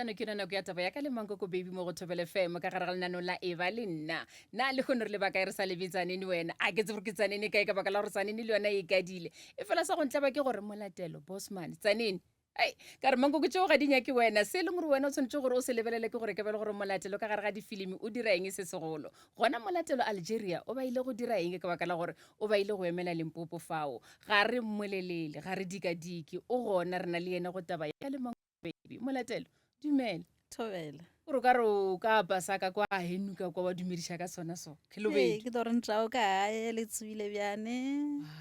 hlano ke yona nako ya taba ya ka le mankoko baby mo go Thobela FM ka gare ga lenaneo la e ba le nna. Na le kgone re le bakae re sa lebe tsanene wena? A ke tsebe gore ke tsanene kae ka baka la gore tsanene le yona e kadile. E fela sa go ntlaba ke gore molatelo bosman tsanene Ai, ka re mankoko tšeo ga di nyake wena se e leng gore wena o tshwanetse gore o se lebelele ke gore ke bele gore molatelo ka gare ga difilimi o dira eng se segolo gona molatelo algeria o ba ile go dira eng ka baka la gore o ba ile go emela limpopo fao ga re mmolelele ga re dikadike o gona re na le yena go taba ya le baby molatelo dumela thobela gore o ka re o ka pasa ka kwa henu ka kwa wa dumediša ka sona so Ee, ke tlo re ntšao kae le tswile bjane Wow.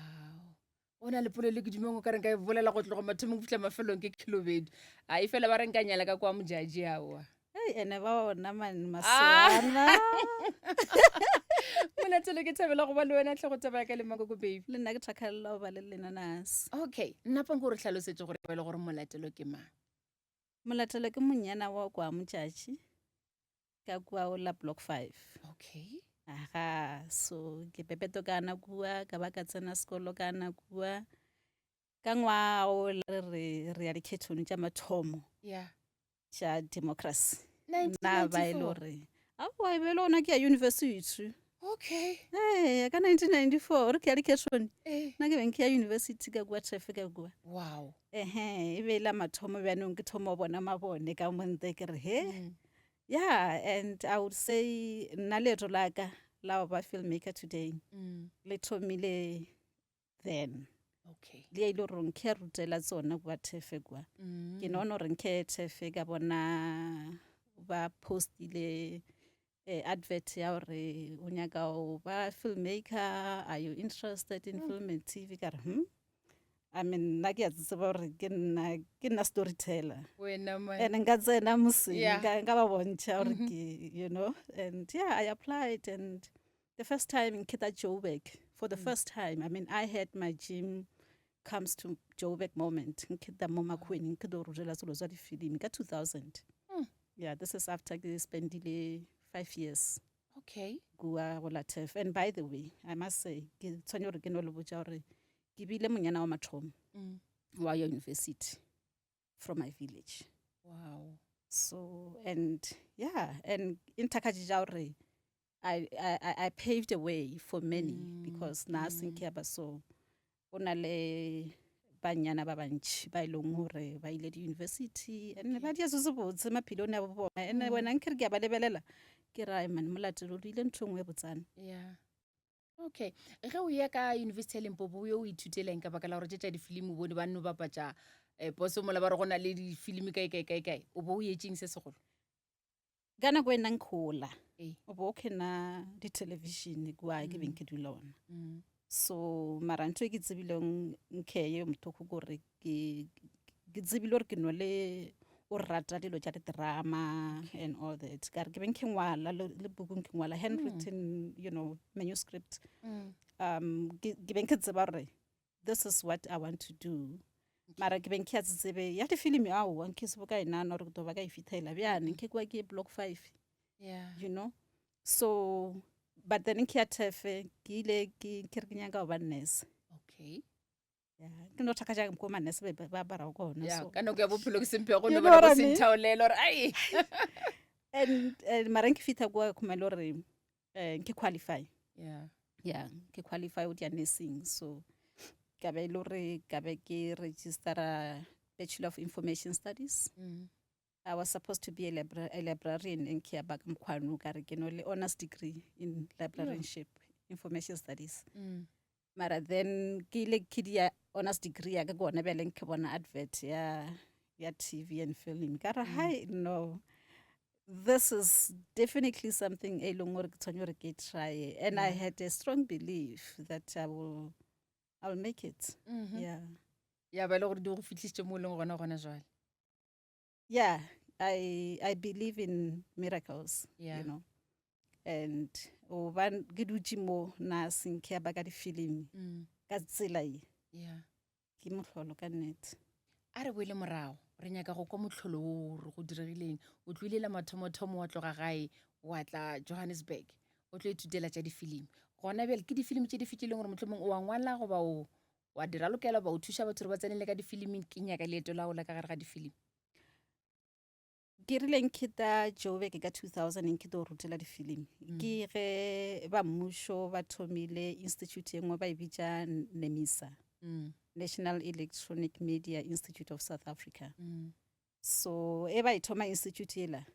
O na le polelo ke dumeng o ka reng ka e bolela go tloga mathomong go fihla mafelong ke khilobedu a e fela ba reng ka nyala ka kwa mojaji aowa Ei, ene ba ona man maswana molatelo ke thabela go ba le wena tlhe go taba ya ka le makoko baby le nna ke thakgalela go ba le lena nase okay nna panko o re tlhalosetse gore ba e le gore molatelo ke mang molatelo ke monyana wa kwa motšatši ka kua o la block 5 okay aga so ke pepeto ka na kua ka ba ka tsena sekolo ka na kua ka ngwaga o re re re ya dikhethong tša mathomo yeah tša democracy nna ba e le gore aowa e be e le gona ke ya university okay ee ka 1994 re ke ya dikhethong eh nna ke beng ke ya university ka kua trefe ka kua wow ehe e be e la mathomo bjanong ke thoma go bona mabone ka monte ke re he Mm. Yeah, and I would say nna leeto la ka la go ba filmmaker today le thomile then. Okay. Le ile gore nkhe rutela tsona kwa thefe kwa. Ke none gore nkhe thefe ka bona ba postile eh, advert ya gore o nyaka go ba filmmaker, are you interested in film and TV? Ka re I mean nna ke a tseba gore ke nna ke nna storyteller wena man and nka tsena moseng Yeah. nka nka ba bontšha gore ke you know and yeah I applied and the first time in Kita Joburg for the first time I mean I had my gym comes to Joburg moment nkita mo Makhweni nke do rutela selo tsa difilimi ka 2000 yeah this is after ke spendile 5 years okay kua go la TEF and by the way I must say ke tshwanetse gore ke no le botša gore ke bile monyana wa mathomo wa ya university from my village wow so and yeah and inthakatši gore I, I, I paved a way for many because na senke ya ba so o na le banyana ba bantši ba e leng gore ba ile di-university and ba dia se se botse maphelong a bo bona and wena nkere ke a ba lebelela ke ra man molatelo o diile ntho e nngwe e botsana yeah okay ge o ya ka university ya limpopo o yo o ithuteleng ka baka la gore tše tša difilimi o bone ba nno bapatša um poso mola ba re go na le difilimi kae kae kae kae o bo o etšeng se segolo ka nako e nang kgola Ee. o bo o kena di-television kua ke beng ke dula ona so mara ntho e ke tsebileng nkeye mothoko kore ke ke tsebile gore ke no le o rata dilo tša di-drama and all that ka re ke beng ke ngwala le le bukung ke ngwala handwritten you know manuscript um ke ke beng ke tseba gore this is what i want to do mara ke beng ke ya tsebe ya difilimi aowa nke se bo ka e nana gore ke tlo ba ka e fitlhela bjane nke kwa ke block 5 yeah you know so but then ke ya thefe ke ile ke ke re ke nyaka go ba nurse okay Yeah, ke no thaka jaaka ko manese ba ba aparago gona yeah so ka nako ya bophelo ke semphe go You no know bona what bo I mean? senthaolele gore ai and and mara nke fitha kwa khumele gore eh ke qualify yeah yeah ke qualify o dia nursing so ka be e le gore ka be ke registera bachelor of information studies I was supposed to be a, a librarian in Kiabaka Mkhwanu ka re ke no le honors degree in librarianship information studies mara then ke ile ke dia honors degree ya ka ke gona bjaleng ke bona advert ya ya TV and film ka re hi no this is definitely something e leng gore ke tshwanetse gore ke try and I had a strong belief that I will I will make it yeah ya ba e le gore di go fitlhisitse mo o leng gona gona jwale yeah I I believe in miracles Yeah. you know and o ba ke dutše mo na senke ya ba ka difilimi ka tsela ye yeah ke mohlolo ka nnete a re boele morago re nyaka go kwa motlholo o re go diregileng o tloile la mathomothomo wa tloga gae wa tla johannesburg o tlo ithutela tša difilimi gona bjale ke difilimi tše di fetileng gore mohlomong o wa ngwala goba o wa di ralokela goba o thuša batho gore ba tsenele ka difiliming ke nyaka leeto la go la ka gare ga difilimi. Ke rile nkheta Joburg ka 2000 nke to rutela difilimi. Ke ge ba mmušo ba thomile institute ye nngwe ba e bitša NEMISA, National Electronic Media Institute of South Africa. So e ba e thoma institute yela,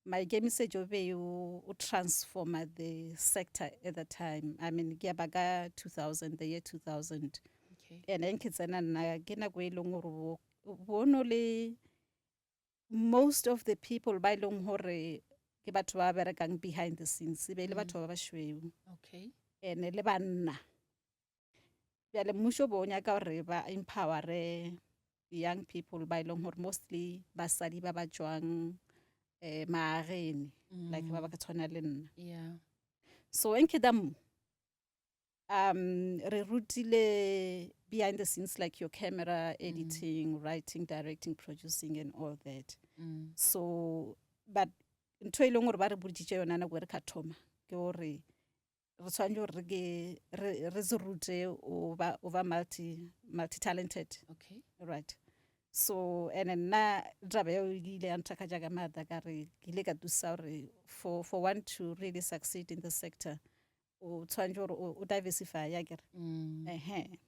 maikemisetšo be o o transforma the sector at the time. I mean, ke ya ba ka 2000, the year 2000. And nke tsena nna ke nako e leng gore bo no le most of the people ba e leng gore ke batho ba berekang behind the scenes e be e le batho ba bašweu ene le banna. Bjale mmušo bo o nyaka gore ba empowere young people ba e leng gore mostly basadi ba ba tšwang maageng, like ba ba ka tshwana le nna. So nkeda mo re rutile behind the scenes, like your camera, editing, writing, directing, producing and all that. So but ntho e leng gore ba re boditše yona nako e re ka thoma ke gore re tshwanetse gore re ke re se rute o ba multi talented. Right, so and nna taba eo e ile ya nthakatša ka maatla ka re ke ile ka tusa gore for one to really succeed in the sector o tshwanetse gore o diversify ya kere. Ehe,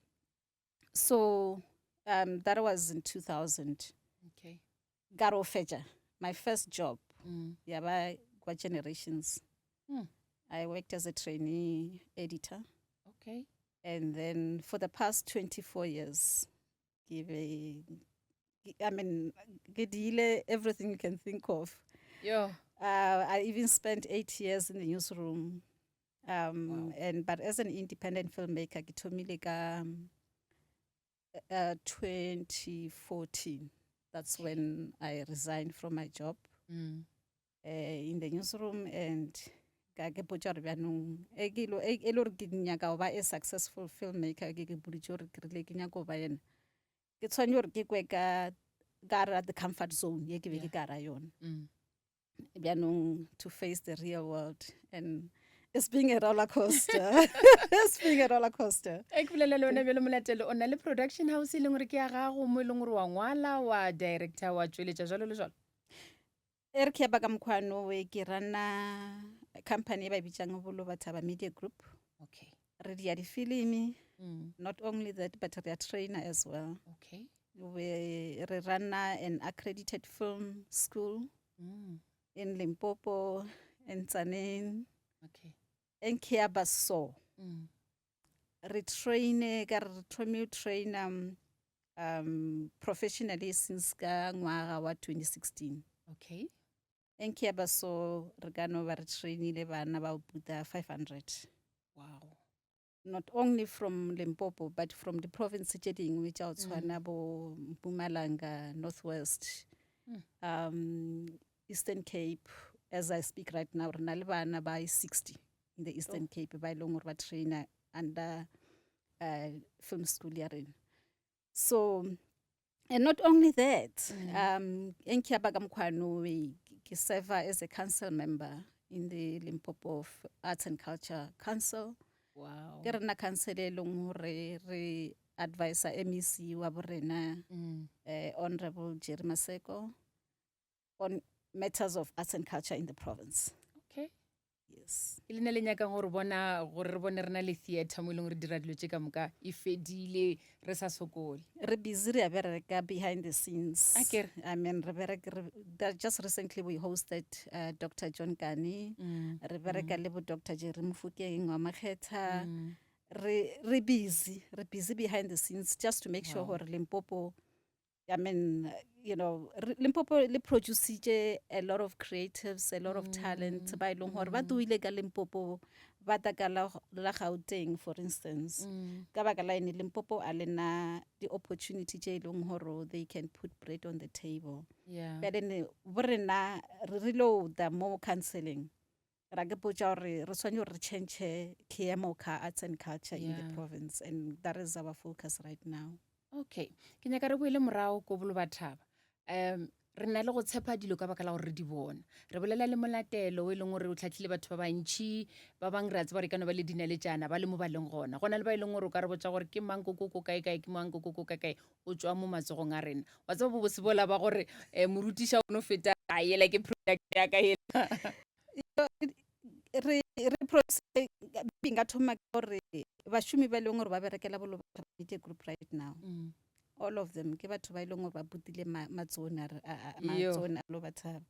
so that was in 2000. Ka re o fetša, my first job ya ba kwa Generations. I worked as a trainee editor. And then for the past 24 years ke be, I mean, ke diile everything you can think of. Yo. I even spent 8 years in the newsroom. And but as an independent filmmaker ke thomile ka 2014. That's when I resigned from my job in the newsroom and ka ke potša gore bjanong e ke e le gore ke nyaka go ba a successful filmmaker, ke boditše gore ke rile ke nyaka go ba yena, ke tshwanetse gore ke kwe ka gara the comfort zone ye ke be ke ka ra yona. Bjanong to face the real world, and it's being a roller coaster, it's being a roller coaster. E ke bolela le wena bjalo, Molatelo, o na le production house e leng gore ke ya gago, mo e leng gore wa ngwala, wa director, wa tsweletša, jalo le jalo. E re ke ya ba ka mokgwano we ke rana company e ba e bitsang Bolobathaba Media Group. Re dia difilimi. Not only that, but re a trainer as well. We re rana an accredited film school in Limpopo, in Tzaneen, Nkiaba. So re traine ka re thome train professionally since ka ngwaga wa 2016. Nkiaba, so re ka no ba re trainile bana ba puta 500, not only from Limpopo but from the province tše dingwe tša go tshwana bo Mpumalanga, Northwest, Eastern Cape. As I speak right now, re na le bana ba 60 in the Eastern Cape ba e leng gore ba trainer under film school ya rena. So and not only that, enkiaba ka mokgwano we ke serve as a council member in the Limpopo Arts and Culture Council. Ke rena council e leng gore re advisor MEC wa borena, Honorable Jerry Maseko, on matters of arts and culture in the province. Yes. Ke lena le nyakang gore bona gore re bone re na le theatre mo e leng gore dira dilo tše ka moka e fedile re sa sokole. Re busy, re a bereka behind the scenes. Akere. I mean, re bereka just recently we hosted Dr John Kani. Re bereka le bo Dr Jerry Mofokeng wa Makgetha. Re busy, re busy behind the scenes just to make sure gore Limpopo, I mean, Limpopo le producitše a lot of creatives, a lot of talent ba e leng gore ba tuile ka Limpopo, ba ta ka la Gauteng, for instance. Ka baka la ene Limpopo a lena di-opportunity tše e leng gore they can put bread on the table. Bjale ne bo rena re rile da mo counseling ra ke potša gore re tshwanetse gore re change kmo ka arts and culture in the province, and that is our focus right now. Okay, ke nyaka re boele morago ko Bolobathaba. um Re na le go tshepa dilo ka baka la gore re di bona. Re bolela le Molatelo o e leng gore o tlhahlile batho ba bantši, ba bang re a tseba gore e ka no ba le dinaletšana ba le mo ba leng gona. Go na le ba e leng gore o ka re botša gore ke mang koko kae kae, ke mang koko kae kae, o tšwa mo matsogong a rena. Wa tseba bobose bola ba gore um morutiša o no feta a yela ke product ya ka yela. Re re process nka thoma ka gore bašomi ba e leng gore ba berekela Bolobatha Media Group right now. All of them ke batho ba e leng gore ba butile matsone matsone a Lobathaba.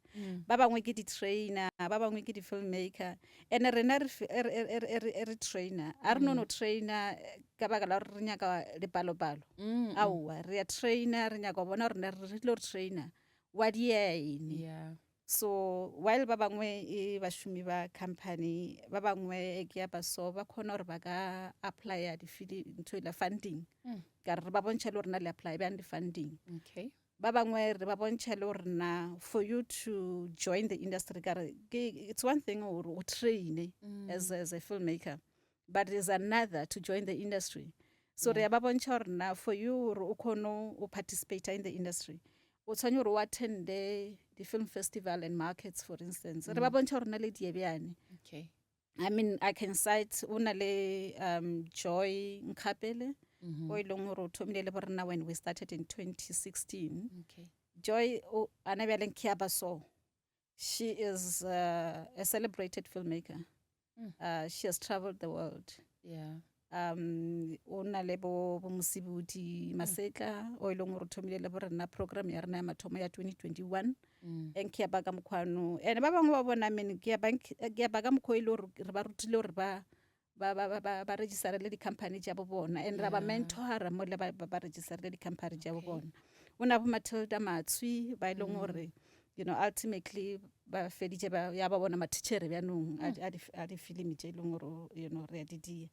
Ba bangwe ke di-trainer, ba bangwe ke di-filmmaker. And rena re trainer, a re no no trainer ka baka la gore re nyaka lepalopalo. Aowa, re ya trainer, re nyaka go bona gore re tlo re trainer wa diene. So while ba bangwe e bašomi ba company, ba bangwe ke ya ba so ba kgona gore ba ka applya ntho ela funding. Ka re ba bontšha le gore na le apply bjang di-funding. Ba bangwe re ba bontšha le gore na for you to join the industry, ka re ke it's one thing gore o train as a filmmaker, but there's another to join the industry. So re ya ba bontšha gore na for you gore o kgone o participate in the industry, o tshwanetse gore o attende di-film festival and markets, for instance. Re ba bontšha gore na le diebjane. I mean, I can cite o na le Joy Nkgapele, o e leng gore o thomile le borena when we started in 2016. Joy o ana bjaleng ke ya ba so. She is a celebrated filmmaker. She has traveled the world. O na le bo Mosibudi Masetla o e leng gore o thomile le borena program ya rena ya mathomo ya 2021. And ke ya ba ka mokgwano. And ba bangwe ba bona mene ke ya ba ke ya ba ka mokgwa e le gore re ba rutile gore ba register le di-company tša bo bona, and ra ba mentora mo le ba register le di-company tša bo bona. O na bo Matilda Matswi ba e leng gore, you know, ultimately ba feditše ba ya ba bona mathitšhere bjanong a difilimi tše e leng gore, you know, re a di dia.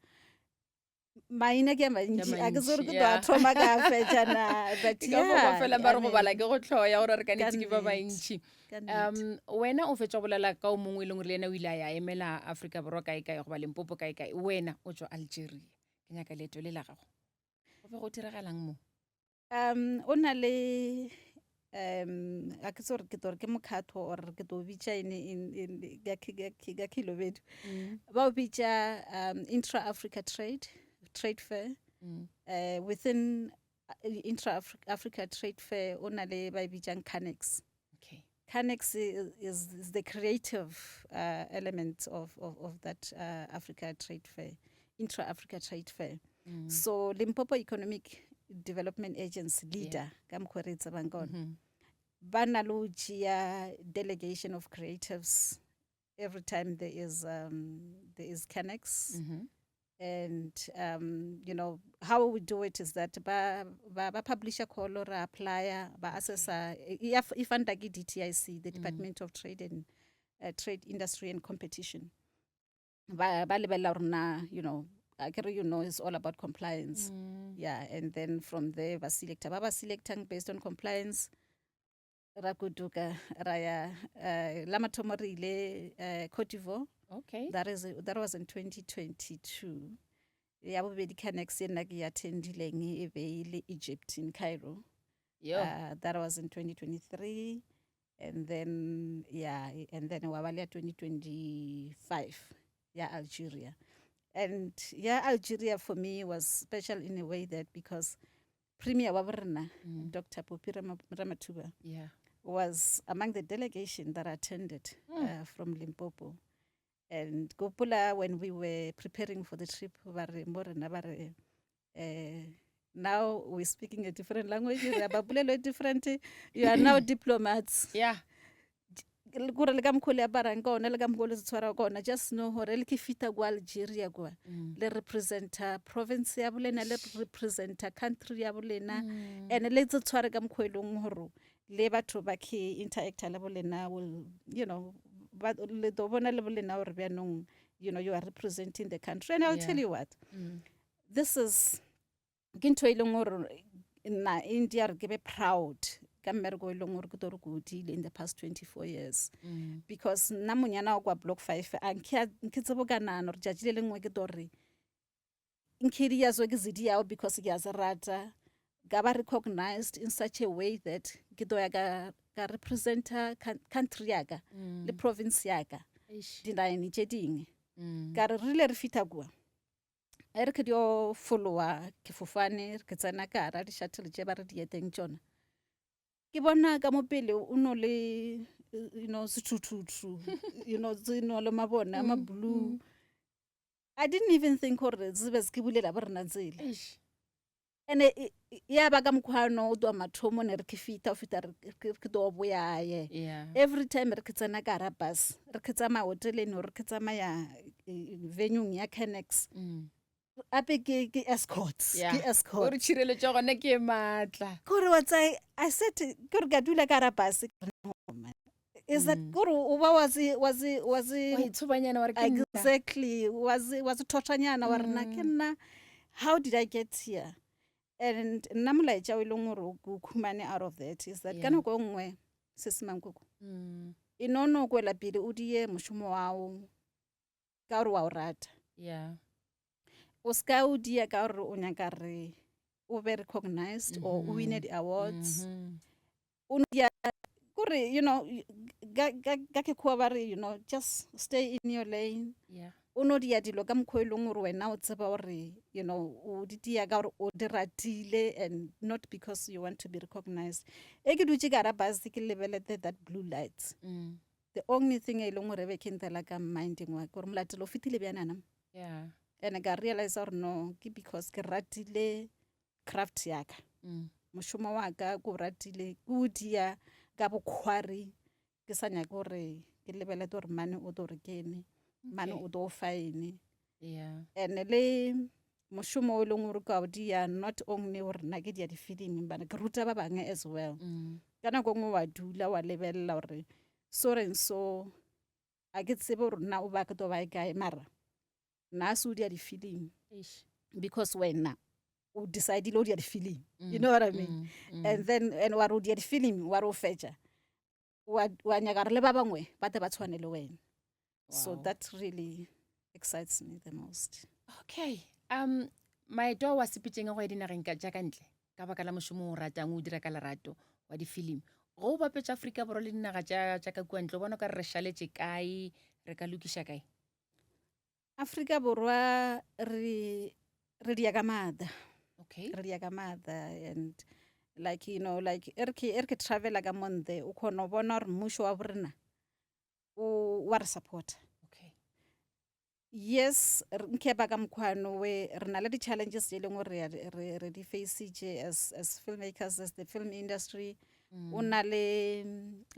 Maina ke a mantši, a ke tsore ke tlo a thoma ka fetša na, but Ke ka fao ba yeah, felang ba re I go bala mean, ke go hloya gore re ka ka nnete ke ba nnete, bantši. ka nnete. Wena o fetša go bolela ka o mongwe e leng gore le yena o ile a ya emela Afrika Borwa kae kae goba Limpopo kae kae, wena o tšwa Algeria. Ke nyaka leeto le la gago. Go be go diragalang mo? O na le a ke tsore ke tore ke mokgatho or ke tlo bitša in ka Khelobedu. Ba o bitša Intra Africa Trade Fair. Within Intra Africa Trade Fair o na le ba e bitsang Canex. Canex is the creative element of that Africa Trade Fair, Intra Africa Trade Fair. So Limpopo Economic Development Agency leader ka mokgwa re e tsebang ka ona, ba na le ho tšea delegation of creatives every time there is Canex. And you know how we do it is that ba publish a call or apply, ba assessa e funda ke DTIC, the Department of Trade and Trade Industry and Competition. Ba lebella gore na, you know, akere, you know, it's all about compliance. Yeah, and then from there ba selecta, ba selectang based on compliance. Ra kuduka ra ya la mathomo re ile Cote d'Ivoire. That was in 2022. Ya bobedi Canex e nna ke ya attendileng e be e le Egypt in Cairo. That was in 2023, and then yeah, and then wa ba le ya 2025 ya Algeria. And yeah, Algeria for me was special in a way that because Premier wa borena, Dr. Phophi Ramathuba, was among the delegation that attended from Limpopo. And gopola when we were preparing for the trip, ba re mo rena ba re, now we're speaking a different language, re ba bolelo different, you are now diplomats. Kore le ka mokgwa le aparang ka ona, le ka mokgwa le se tshwara ka ona, just know gore le ke fita kwa Algeria kwa, le representa province ya bolena, le representa country ya bolena, and le tse tshware ka mokgwa e leng gore le batho ba ke interacta le bolena will, you know, ba le tlo bona le bolena gore bjanong, you know, you are representing the country. And I'll tell you what, this is ke ntho e leng gore nna e ntia re ke be proud ka mmereko e leng gore ke tlo re ke o diile in the past 24 years, because nna monyana wa kwa Block 5 a nke tsebo ka nano gore tšatši le lengwe ke tlo re nke di ya so ke zedi yao, because ke a se rata, ka ba recognized in such a way that ke tlo ya ka ka representa country ya ka le province ya ka dinageng tše dingwe. Ka re rile re fitha kua, e re ke dio folowa ke fofane, ke tsena ka gara di-shuttle tše ba re di eteng tšona. Ke bona ka mo pele o no le you know sethuthuthu, you know tse no le mabone a ma blue. I didn't even think gore se be se ke bulela bo rena tsela. Ene ya ba ka mokgwa o twa mathomo ne re ke fita o fita re ke to boyaye. Every time re ke tsena ka gara bus, re ke tsamaya hoteleng or re ke tsamaya venue ya Cannex. Ape ke escorts, ke escort. Gore tshireletso gone ke e maatla. Kore wa tsaya, I said kore ka dula ka gara bus. Is that kore o ba wa se wa se wa se Wa itshobanyana wa re ke nna. Exactly, wa se wa se thotanyana wa re na ke nna. How did I get here? And nna molaetša o e leng gore o ke o khumane out of that is that ka nako e nngwe se se mankoko e no no kwela pele o die mošomo wao ka gore wa o rata. O se ka o dia ka gore o nyaka re o be recognized or o wine di-awards. O no dia kore, you know, ka ke kgowa ba re, you know, just stay in your lane. O no dia dilo ka mokgwa e leng gore wena o tseba gore, you know, o di dia ka gore o di ratile and not because you want to be recognized. E ke dutše ka gara bus ke lebelete that blue lights. The only thing e leng gore be ke ntela ka minding wa gore molatelo o fetile bjanana. And ka realize gore no, ke because ke ratile craft ya ka. Mošomo wa ka ke o ratile, ke o dia ka bokgwari, ke sa nyake gore ke lebelete gore mane o tlo re kene, mane o tlo fa ene. And le mošomo o e leng gore ka o dia not only gore nna ke dia difilimi, but ke ruta ba bangwe as well. Ka nako nngwe wa dula wa lebelela gore so reng so, a ke tsebe gore nna o ba ke tlo ba e kae, mara nna se o dia difilimi because wena o decidile o dia difilimi, you know what I mean? And then and wa re o dia difilimi, wa re o fetša, wa nyaka gore le ba bangwe ba tle ba tshwane le wena. So that really excites me the most. Okay. Maeto a wa sepetseng go ya dinageng ka jaaka ntle ka baka la mošomo o ratang o dira ka lerato wa difilimi, go o bapetša Afrika Borwa le dinaga tša ka kua ntle, o bona o ka re re šaletše kae, re ka lokiša kae? Afrika Borwa re dia ka maatla. Re dia ka maatla and like, you know, like e re ke travela ka monte, o kgona go bona gore mmušo wa borena o wa re support. Yes, nke ba ka mokgwano we re na le di-challenges tse e leng gore re di facitše as filmmakers, as the film industry. O na le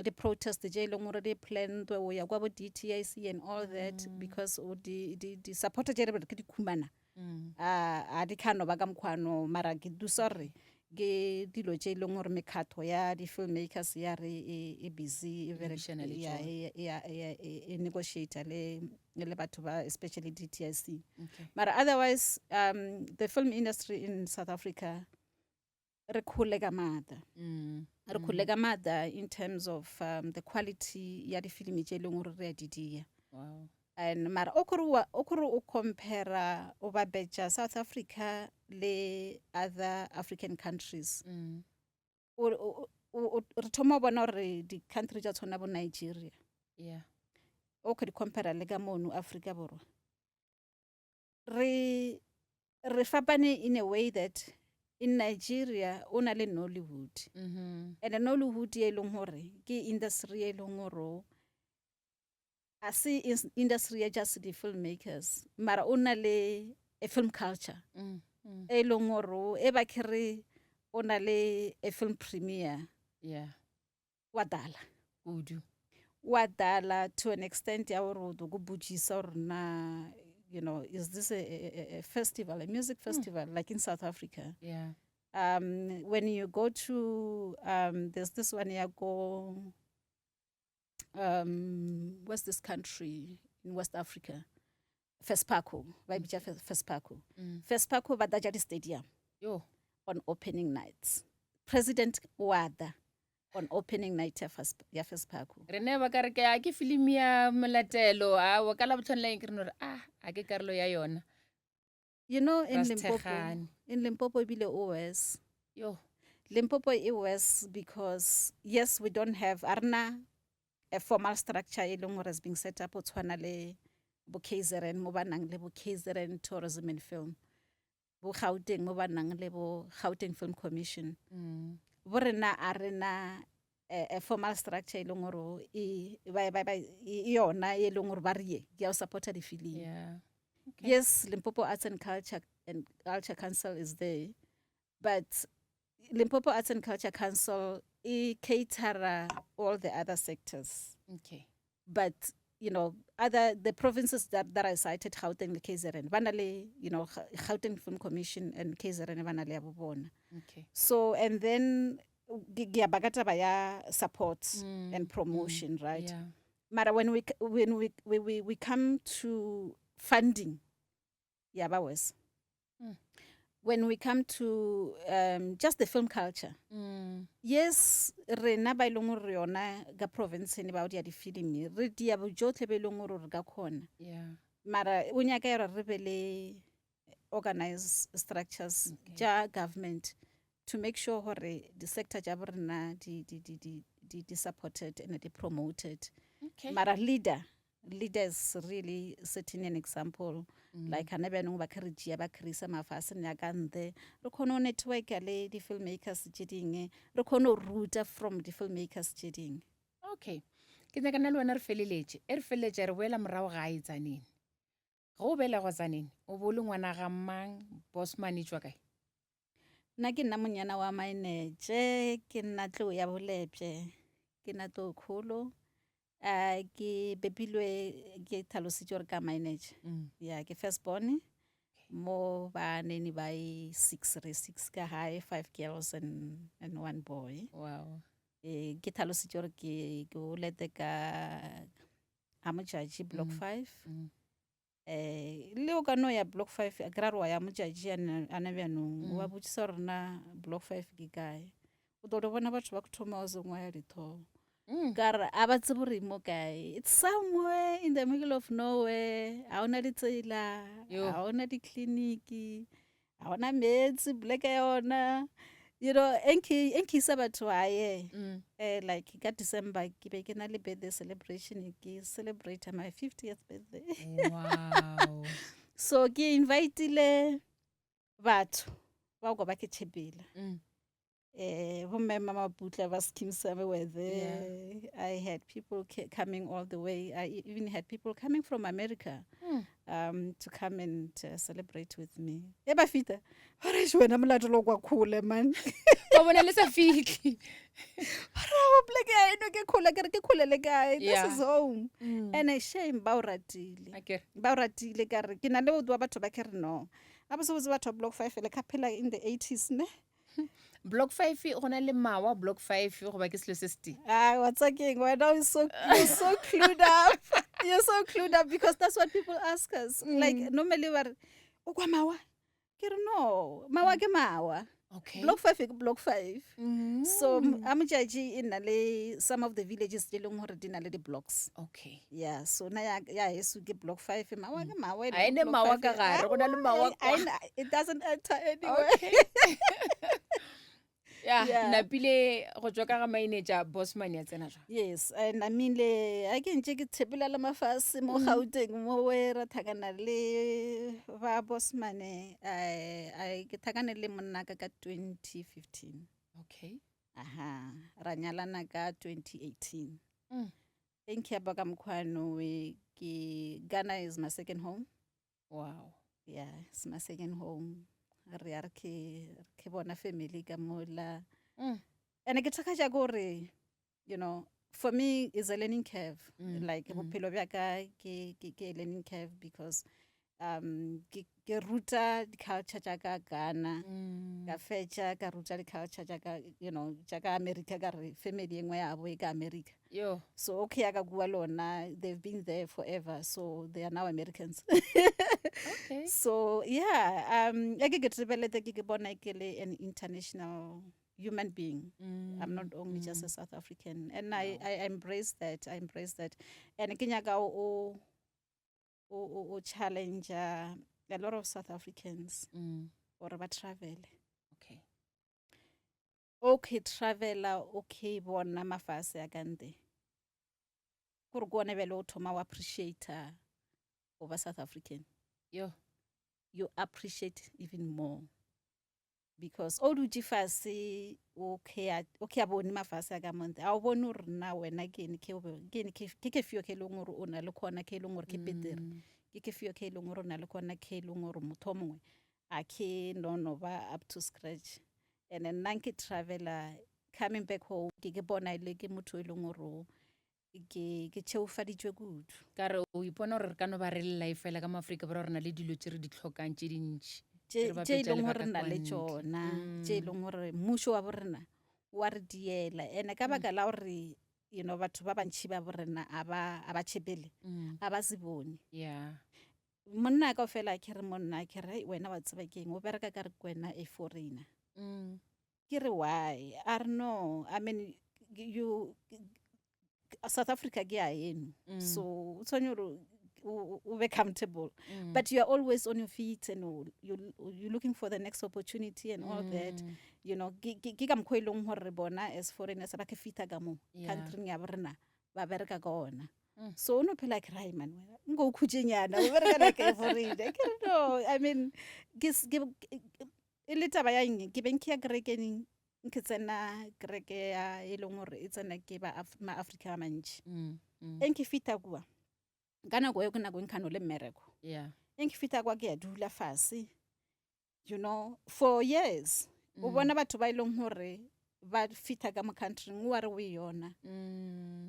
di-protest tse e leng gore di planned, o ya kwa bo DTIC and all that, because o di support tse re ke di khumana. A di khano ba ka mokgwano, mara ke dusa gore ke dilo tse e leng gore mekgatho ya di-filmmakers ya re e busy e e negotiate le batho ba, especially DTIC. Mara otherwise, the film industry in South Africa re khole ka maatla. Re khole ka maatla in terms of the quality ya difilimi tse e leng gore re a di dia. And mara o kore o kore o compare o bapetša South Africa le other African countries. O re thoma go bona gore di-country tša tshwana bo Nigeria. O ka di compare le ka mono Afrika Borwa. Re fapane in a way that in Nigeria o na le Nollywood. And Nollywood e leng gore ke industry e leng gore a se industry ya just di-filmmakers, mara o na le a film culture e leng gore e ba kere o na le a film premiere. Wa dala. Kudu. Wa dala to an extent ya gore o tlo go botšisa gore na, you know, is this a festival, a music festival, like in South Africa? When you go to, there's this one ya go, what's this country in West Africa? FESPACO, ba e bitša FESPACO. FESPACO ba tlatša di-stadium on opening nights. President wa tla on opening night ya FESPACO. Re ne ba ka re ke a ke filimi ya molatelo, a wa ka la botlhano la eng ke re no re a ke karolo ya yona. You know, in Ra Limpopo, sethekgane. in Limpopo ebile o worse. Yo. Limpopo e worse because yes, we don't have a rena a formal structure e leng gore is being set up o tshwana le bo KZN mo ba nang le bo KZN Tourism and Film, bo Gauteng mo ba nang le bo Gauteng Film Commission. Bo rena a rena a formal structure e leng gore e yona e leng gore ba re ye ke ya go supporta difilimi. Okay. Yes, Limpopo Arts and Culture Council is there, but Limpopo Arts and Culture Council e catera all the other sectors. But other the provinces that I cited, Gauteng le KZN, ba na le, Gauteng Film Commission and KZN ba na le ya bo bona. So and then ke ya baka taba ya support and promotion, right? Mara when we come to funding, ya ba worse. When we come to just the film culture, yes, rena ba e leng gore yona ka province ne ba o dia difilimi, re dia bojotlhe be e leng gore re ka kgona. Mara o nyaka ya re be le organized structures tša government to make sure gore di sector tša bo rena di supported and di promoted. Mara leaders really setting an example. Like hana bjanong ba kere tšea ba kry-isa mafaseng ya ka ntle, re kgone go networka le di-filmmakers tše dingwe, re kgone go ruta from di-filmmakers tše dingwe. Okay, ke nyaka nna le wena re feleletše, e re feleletše re boela morago gae Tzaneen. Ge o belegwa Tzaneen, o bo o le ngwana ga mang, Bosman e tšwa kae? Nna ke nna monyana wa Mainetše, ke nna tlou ya Bolepše, ke nna tlou kgolo. Ke bepilwe ke tlhalositše gore ka Mainetše. Ya, ke first born mo ba nene ba e 6, re 6 ka gae, 5 girls and 1 boy. Wow. Ke tlhalositše gore ke golete ka ha Modjadji block 5. Le o ka no ya block 5, a ke ra re wa ya Modjadji a na bjanong, wa botšisa gore na block 5 ke kae. O tlo di bona batho ba go thoma o sengwe ya dithomo. Ka re a ba tsebe gore mo kae. It's somewhere in the middle of nowhere. Ha ona ditsela, ha ona ditleliniki, ha ona metsi, poleke ya yona. Enkisa batho hae. Like ka December ke be ke na le birthday celebration, ke celebrate my 50th birthday. Wow. So ke invitile batho ba go ba ke tshepela. Bomme Mama Putla ba Skeem Saam were there. I had people coming all the way. I even had people coming from America to come and celebrate with me. E ba fita. Ba re, Eish, wena molato lo kwa khole, man. Ba bona le sa fihle. Ba re, Aowa, poleke ya eno ke khole, ke re ke khole le kae? This is home. And a shame, ba o ratile. Akere. Ba o ratile ka re, ke na le wa batho ba ke re no. A botse botse batho ba block 5 le ka phela in the 80s, ne? Block 5 go na le mawa block 5 goba ke selo se se tee? What's up, King? Why now you're so clued up. You're so clued up because that's what people ask us. Like normally ba re, o kwa mawa? Ke re no, mawa ke mawa. Block 5 ke block 5. So a Modjadji e na le some of the villages tse leng gore di na le di-blocks. Yeah, so na ya heso ke block 5, mawa ke mawa, e A ene block mawa five ka e- gare, go na le mawa Aowa, kwa. it doesn't enter anywhere. Yeah, napile go tswa ka ga Mainetša, Bosman ya tsena jwang? Yes, namile, a ke ntse ke tshepela le mafase mo Gauteng mo we ra thakana le ba Bosman, ke thakane le monna ka ka 2015. Aha, ra nyalana ka 2018. Thank you ba ka mkhwano we ke Ghana is my second home. Wow. Yeah, it's my second home. Re ya re ke bona family ka mola. And ke thaka ja gore, for me is a learning curve. Like bophelo bja ka ke a learning curve because ke ruta di culture tša ka Ghana. Ka fetša ka ruta di culture tša ka, tša ka America, ka re family e nngwe ya bo e ka America. Yo. So okay ya ka kua lona, they've been there forever, so they are now Americans. So yeah, ya ke ke tebelete ke ke bona ke le an international human being. I'm not only just a South African, and I embrace that. I embrace that. And ke nyaka o challenge a lot of South Africans gore ba travel. O ke travela o ke bona mafase a ka nte kore ke one bjale o thoma o appreciata go ba South African. Yo. You appreciate even more because o dutše fase o ke a bone mafase a ka monte a o bone gore na wena ke ene ke ke fio ke e leng gore o na le khona ke e leng gore ke petere mm. ke ke fio ke e leng gore o na le khona ke e leng gore motho o mongwe a ke no no ba up to scratch. And then nna ke travela coming back home ke ke bona e le ke motho e leng gore ke ke tšheofaditšwe kudu. Ka re o ipona gore re ka no ba re lla efela ka mo Afrika Borwa re na le dilo tše re di hlokang tše dintši. Tše e leng gore re na le tšona, tše e leng gore mmušo wa bo rena wa re diela. Ene ka baka la gore you know batho ba bantši ba bo rena a ba a ba tšhepele, a ba se bone. Yeah. Monna ka fela ke re monna ke re wena wa tseba ke eng o bereka ka re ke wena a foreigner. Ke re why? A re no, I mean you South Africa ke ya eno. Mm. So o tshwanetse gore o be comfortable. Mm. But you are always on your feet and you you're looking for the next opportunity and all mm. that. You know, ke ka mokgwa e leng gore re bona as foreigners ba ke fita ka mo country ya borena ba bereka ka ona. Mm. So o no phela ke re man wena nko o khutšenyana o bereka like a foreigner. Ke re no, I mean ke e le taba ya eng ke beng ke ya kerekeng nke tsena kereke ya e leng gore e tsena ke ba maafrika ba mantši mm, mm. e nke fita kua ka nako eo ke nako e nkhano le mmereko e nke fita kwa ke ya dula fase you know for years o bona batho ba e leng gore ba fitha ka mo countryng o wa re o e yona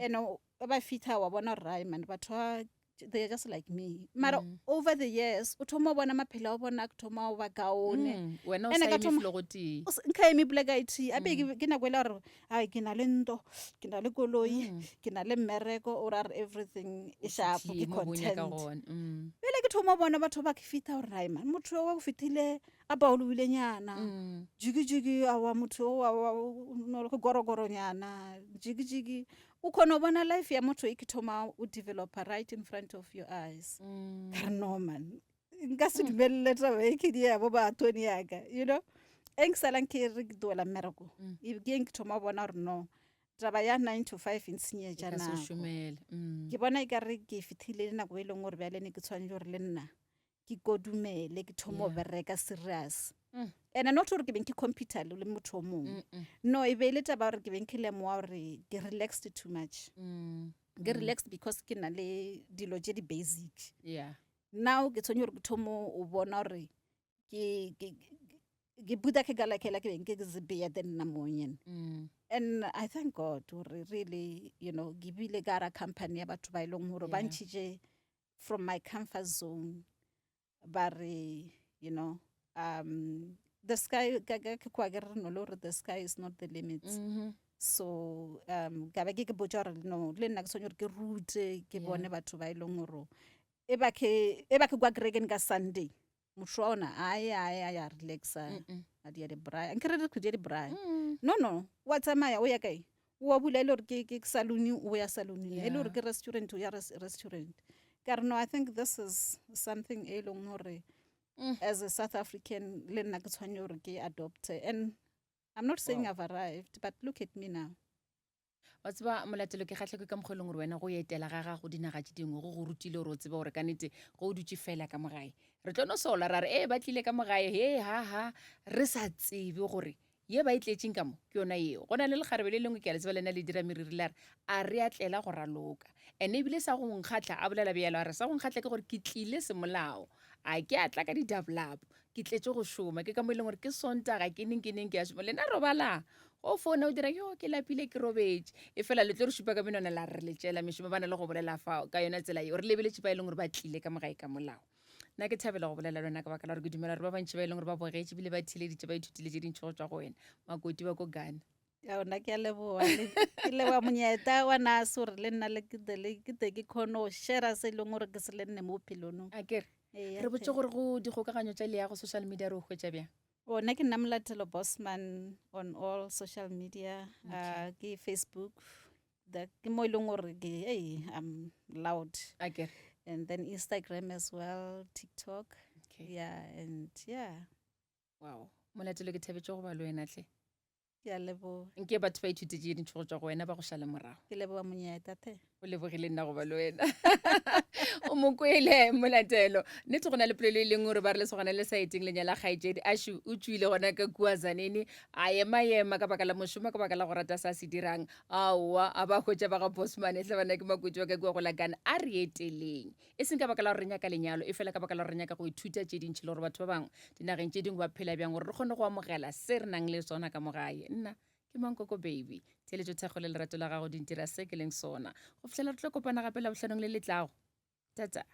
and ba fitha wa bona gore ai man batho ba they are just like me mara mm. over the years o thoma o bona maphelo a bona ke thoma o ba kaone mm. wena o sa eme felo go tee nka eme poleka e tee ape mm. ke nako e le gore ai ke na le nto ke na le koloi mm. ke na le mmereko o ra re everything e shapo ke content mm. pele ke thoma o bona batho ba ke fitha gore ai man motho o fitile a baolobilenyana mm. jikijiki awa motho o awa no le gorogoronyana jikijiki o kgona go bona life ya motho e ke thoma o developer right in front of your eyes mm. ka re no man nka se mm. dumelele taba e ke di ya bo baatone yaka you know e nke salang ke re ke tloela mmereko mm. e ke ke thoma go bona gore no taba ya 9 to 5 e ntshenyetša nako ke bona e ka re ke fithile nako e leng gore bjale ne ke tshwanetse gore le nna ke kodumele ke thomo yeah. bereka serious mm. and not gore ke beng ke computer le motho o mongwe mm no e be e le taba gore ke beng ke lemoga gore ke relaxed too much mm. ke mm. relaxed because ke na le dilo tše di-basic yeah. now ke tshwanetse gore ke thomo o bona gore ke ke ke buta ke gala ke la ke beng ke zebeya then nna monyene mm. and I thank God gore really you know ke bile ka ra company ya batho ba e leng gore ba ntšhitše from my comfort zone ba re you know um the sky ka ke kwa ke re no le gore the sky is not the limit mm -hmm. so um ka ba ke ke botsa gore no le nna ke tshwanetse gore ke rute ke bone batho ba e leng gore e ba ke e ba ke kwa kerekeng ka Sunday motho wa ona a ya a ya ya relaxa a di ya di-braai nkere re di ya di-braai mm. no no wa tsamaya o ya kae o wa bula e le gore ke ke salone o ya saloneng e le gore ke restaurant o ya restaurant ka re no I think this is something e leng gore mm. as a South African le nna ke tshwanetse gore ke adopte and I'm not saying wow. I've arrived but look at me now. Wa tseba, Molatelo, ke kgahlwa ke ka mokgwa e leng gore wena go etela ga gago dinaga tše dingwe go go rutile gore o tsebe gore ka nete ge o dutše fela ka mo gae re tlo no sola ra re ee ba tlile ka mo gae he ha ha re sa tsebe gore ye ba e tletšeng ka mo ke yona yeo. Go na le lekgarebe le lengwe ke a le tseba le na le dira meriri la re a re a tlela go raloka ene ebile sa go nkgatla a bolela bjalo a re sa go nkgatla ke gore ke tlile semolao a ke a tla ka di-double-up ke tletše go šoma ke ka mo e leng gore ke Sontaga ke neng ke neng ke a šoma lena robalang go founa o dira yo ke lapile ke robetše e fela le tlo re šupa ka menwana la re le tšela mešomo ba na le go bolela fa ka yona tsela yeo re lebeletše ba e leng gore ba tlile ka mogae ka molao nna ke thabela go bolela le wena ka baka la gore ke dumela gore ba bantši ba e leng gore ba bogetše ebile ba theleditše ba ithutile tše dintši go tšwa go wena makoti ba ko Ghana Nna ke a leboga ke leboga monyeta wa nase gore le nna le ke tle ke kgone go share se e leng gore ke se le nne mo bophelong. Akere re botse gore go dikgokaganyo tša leago social media re o hwetša bjang? O nna ke nna Molatelo Bosman on all social media okay. Ke Facebook ke mo e leng gore ke hey, I'm loud. Akere. And then Instagram as well, TikTok. Okay. Yeah, and yeah. Wow. Molatelo ke thabetše go ba le wena tle. Ke a leboga. Nke batho ba ithute tše dintši go tšwa go wena ba go šale morago. Ke leboga monyetla the. O lebogile nna go ba le wena. O mo kwele Molatelo. Nnete go na le polelo e leng gore ba re lesogana le sa eteng lenyala kgaetšedi. Ashu o tšwile gona ka kua Zaneni a ema-ema ka baka la mošomo ka baka la go rata se a se dirang. Aowa a ba hwetša ba ga Bosman hle bana ke makoti wa ka kua go la Ghana. A re eteleng. E seng ka baka la gore re nyaka lenyalo, efela ka baka la gore re nyaka go ithuta tše dintši le gore batho ba bangwe dinageng tše dingwe ba phela bjang gore re kgone go amogela se re nang le sona ka mo gae. Nna ke Mankoko Baby. Theeletšo, thekgo le lerato la gago di ntira se ke leng sona. Go fihlela re tlo kopana gape Labohlanong le le tlago. Tata.